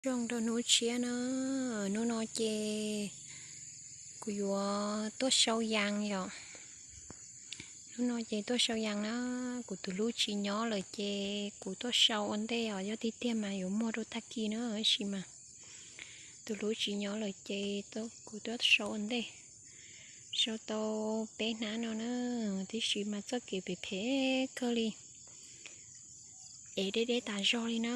Zoo rau hnub tshiab na, hnub no ces kuv yuav tuaj sau yas yom. Hnub no ces tuaj sau yas na, kuv tus hlub tsis nyob lawm ces kuv tuaj sau ua ntej os, yog tiag tiag mas yuav muag rau tag kis na, tab sis mas tus hlub tsis nyob lawm ces kuv tuaj sau ua ntej. Sau tau peb hnab no na, tiam sis mas txoj kev phem phem kawg li, ev deb deb tas zog li na.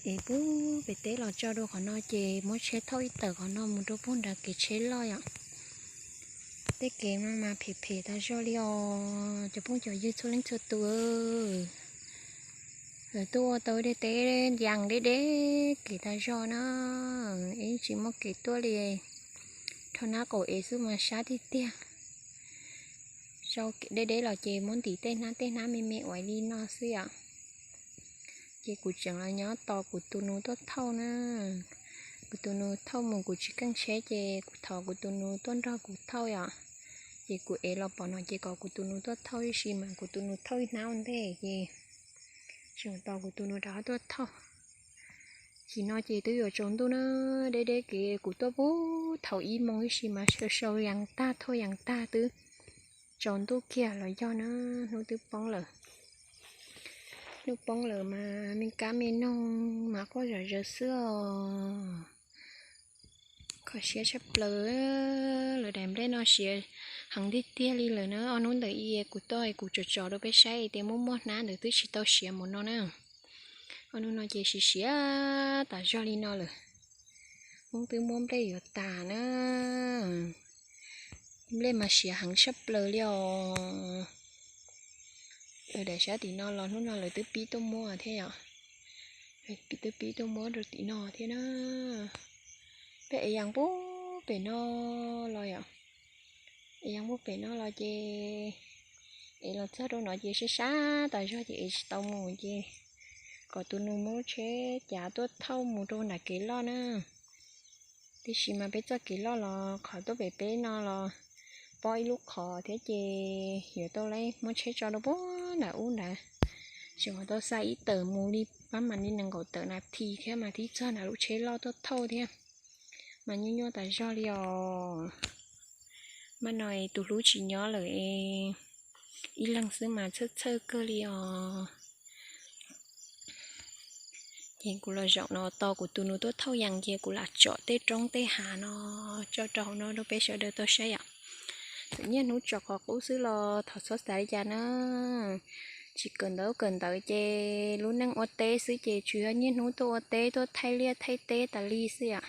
Es pub pem teb los tso rau qhov no ces muab tsheb thauj ib tawm qhov no mus rau puag nram kev tsheb loj yom. Tej kev no mas phem phem tas zog li os cov phooj cov ywg txhua leej txhua tus. Lawv tuaj ua tau tej teb yas deb deb kev tas zog na, es tsis muaj kev tuaj li. Rho hnab qaum ev xwb mas sab tiag tiag. Sau deb deb los ces muab ntim tej hnab tej hnab me me uas li no xwb yom. Ces kuv tseem los nyob tos kuv tus nus tuaj thauj na. Kuv tus nus thauj mus kuv tsis keej tsheb ces kuv thov kuv tus nus tuaj nrog kuv thauj yom. Ces kuv ev los pom no ces kom kuv tus nus tuaj thauj ib si mas kuv tus nus thauj ib hnab ua ntej ces tseem tos kuv tus nus rov qab tuaj thauj. Chim no ces twb yuav tsaus ntuj na, deb deb kev kuv tuaj pub thaum ib moos ib si mas sau sau yas tag thauj yas tag twb tsaus ntuj kiag los yog na, hnub twb poob lawm. Hnub poob lawm mas me kab me noog mas quaj zom zaws xwb os. Kho siab tshaj plaws, lawv daim nplej no siav heev tiag tiag li lawm na. Ob hnub ntawm i kuv toj kuv tsom tsom rau peb saib tias muaj muaj hnab ntawd twb tsis tau siav mus no na. Ob hnub no ces siav siav tas zog li no lawm. Hmoob twb muab nplej yuav tas na. Nplej mas siav heev tshaj plaws li os. Lawv daim sab tim no los hnub no lawv twb pib tuaj muab thiab yom. Twb pib tuaj muab rau tim no thiab na. Peb ev yas pub pem no los yom. Ev yas pub pem no los ces ev los txog rau no ces sab sab tas zog ces ev tsis tau mus ces kom tus nus muab tsheb cav tuaj thauj mus rau nram kev loj na. Tiam sis mas peb txoj kev loj los qhov tuaj pem peb no los pob ib lub qhov thiab ces yuav tau muab tsheb tso rau puag nram ub nrad. Tseem tau xa ib tawm mus li pab mam li nees nkaum tawm nas this thiab mas thiaj txog nram lub tsheb loj tuaj thauj thiab. Mas nyuaj nyuaj tas zog li os. Mas no tus hlub tsis nyob lawm, ib leeg xwb mas txhawj txhawj kawg li os. Ces kuv los zaum no tos kuv tus nus tuaj thauj yas ces kuv lam tsom tej roob tej hav no tso rau hauv no rau peb sawv daws tau saib yom. Txawm niaj hnub tsom qhov qub xwb los thov txhob xav li cas na. Tsis kawm ntawv kawm ntawv ces lub neej ua teb xwb ces tsuas yog niaj hnub tuaj ua teb tuaj thaij liaj thaij teb tas li xwb yom.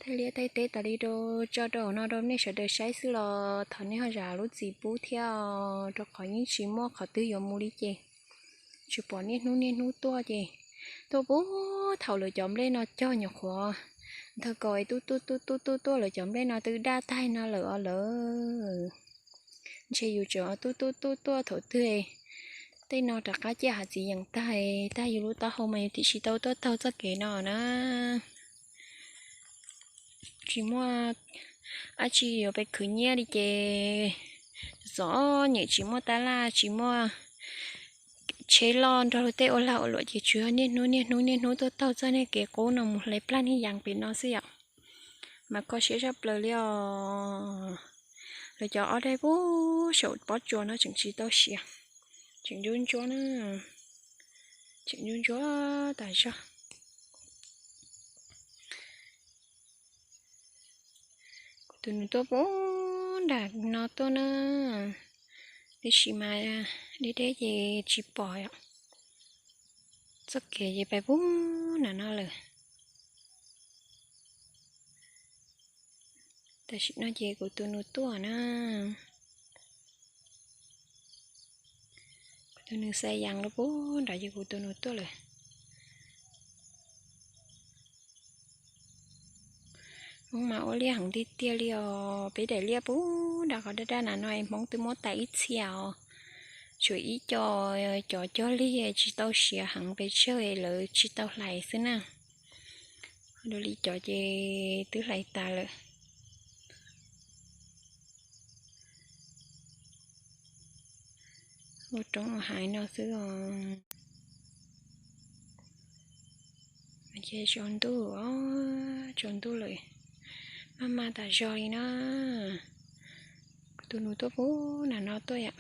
Thaij liaj thaij teb tas li rau tso rau hauv no rau nej sawv daws saib xwb los thov nej ho zam lub txim pub thiab, rau qhov yeej tsis muaj qhov twg yuav mus li ces tsuas pom niaj hnub niaj hnub tuaj ces tuaj pub thaum lawv cov nplej no cog nyuam qhuav ntawd kom tuaj tuaj tuaj tuaj tuaj tuaj lawv cov nplej no twb daj tag no lawm os lawm. Ntshe yus tseem tuaj tuaj tuaj tuaj thaum twg tej no rov qab ciaj hav txiv yeem tag, tag yus lub taub hau mas yus thiaj tsis tau tuaj taug txoj kev no na. Tsis muaj dab tsi yuav pes khwv nyiaj li ces txom nyem tsis muaj tab laj tsis muaj tsheb loj nrog luag tej ua lag ua luam ces tsuas yog niaj hnub niaj hnub niaj hnub tuaj taug txoj niag kev qub no mus hle plag niag yas pem no xwb yom. Mas kho siab zaj plaws li os. Lawv cov ob daim pub saum pob tsuas no tseem tsis tau siav, tseem ntsuab ntsuab na, tseem ntsuab ntsuab tas zog. Kuv tus nus tuaj pub nram no tuaj na, tiam sis mas deb deb ces tsis pom yom. Txoj kev ces pais pub nram no lawm. Tam sim no ces kuv tus nus tuaj na. Kuv tus nus xa yas rau pub nram ces kuv tus nus tuaj lawm. Hmoob mas ua liaj heev tiag tiag li os. Peb daim liaj pub nram qhov daj daj nram no Hmoob twb muab tas ib txhia os. Tshuav ib co, cov cog liag tsis tau siav heev pes tsawg lawv tsis tau hlais xwb na. Dua li cov ces twb hlais tas lawm. Ua roob ua hav no xwb os. Ces tsaus ntuj os, tsaus ntuj lawm, maj maj tas zog li na. Kuv tus nus tuaj puag nram no tuaj yom.